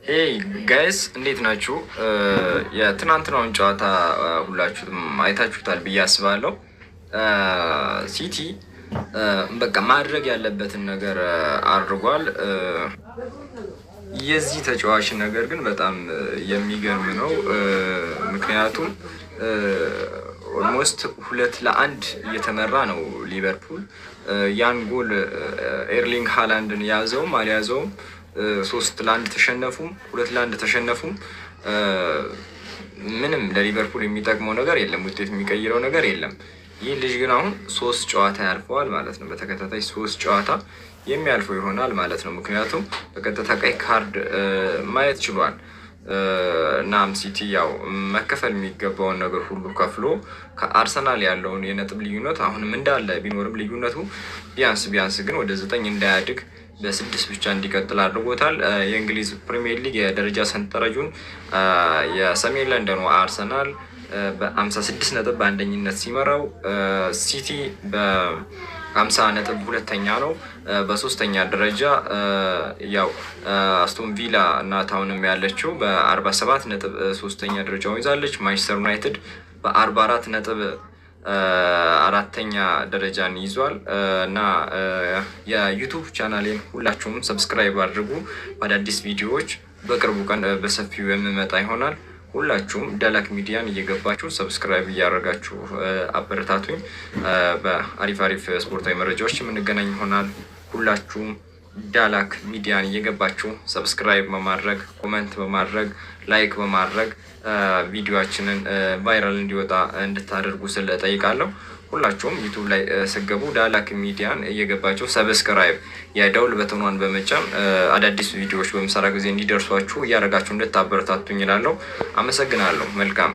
Hey guys፣ እንዴት ናችሁ? የትናንትናውን ጨዋታ ሁላችሁም አይታችሁታል ብዬ አስባለሁ። ሲቲ በቃ ማድረግ ያለበትን ነገር አድርጓል። የዚህ ተጫዋች ነገር ግን በጣም የሚገርም ነው። ምክንያቱም almost 2-1 እየተመራ ነው ሊቨርፑል። ያን ጎል ኤርሊንግ ሃላንድን ያዘውም አልያዘውም፣ 3-1 ተሸነፉም 2-1 ተሸነፉም ምንም ለሊቨርፑል የሚጠቅመው ነገር የለም፣ ውጤት የሚቀይረው ነገር የለም። ይህ ልጅ ግን አሁን ሶስት ጨዋታ ያልፈዋል ማለት ነው። በተከታታይ ሶስት ጨዋታ የሚያልፈው ይሆናል ማለት ነው። ምክንያቱም በቀጥታ ቀይ ካርድ ማየት ችሏል። እናም ሲቲ ያው መከፈል የሚገባውን ነገር ሁሉ ከፍሎ ከአርሰናል ያለውን የነጥብ ልዩነት አሁንም እንዳለ ቢኖርም ልዩነቱ ቢያንስ ቢያንስ ግን ወደ 9 እንዳያድግ በ6 ብቻ እንዲቀጥል አድርጎታል። የእንግሊዝ ፕሪሚየር ሊግ የደረጃ ሰንጠረዡን የሰሜን ለንደኑ አርሰናል በ56 ነጥብ በአንደኝነት ሲመራው፣ ሲቲ በ50 ነጥብ ሁለተኛ ነው። በሶስተኛ ደረጃ ያው አስቶን ቪላ እና ታውንም ያለችው በ47 ነጥብ ሶስተኛ ደረጃውን ይዛለች። ማንቸስተር ዩናይትድ በ44 ነጥብ አራተኛ ደረጃን ይዟል። እና የ YouTube ቻናሌን ሁላችሁም subscribe አድርጉ። በአዳዲስ ቪዲዮዎች በቅርቡ ቀን በሰፊው የምመጣ ይሆናል። ሁላችሁም ዳላክ ሚዲያን እየገባችሁ subscribe እያደረጋችሁ አበረታቱኝ። በአሪፍ አሪፍ ስፖርታዊ መረጃዎች የምንገናኝ ይሆናል። ሁላችሁም ዳላክ ሚዲያን እየገባችሁ subscribe በማድረግ፣ comment በማድረግ፣ like በማድረግ ቪዲዮችንን viral እንዲወጣ እንድታደርጉ ስል እጠይቃለሁ። ሁላችሁም YouTube ላይ ስትገቡ ዳላክ ሚዲያን እየገባችሁ subscribe፣ የደውል button ኗን በመጫን አዳዲስ ቪዲዮዎች በምሰራ ጊዜ እንዲደርሷችሁ እያደረጋችሁ እንድታበረታቱኝ እላለሁ። አመሰግናለሁ። መልካም።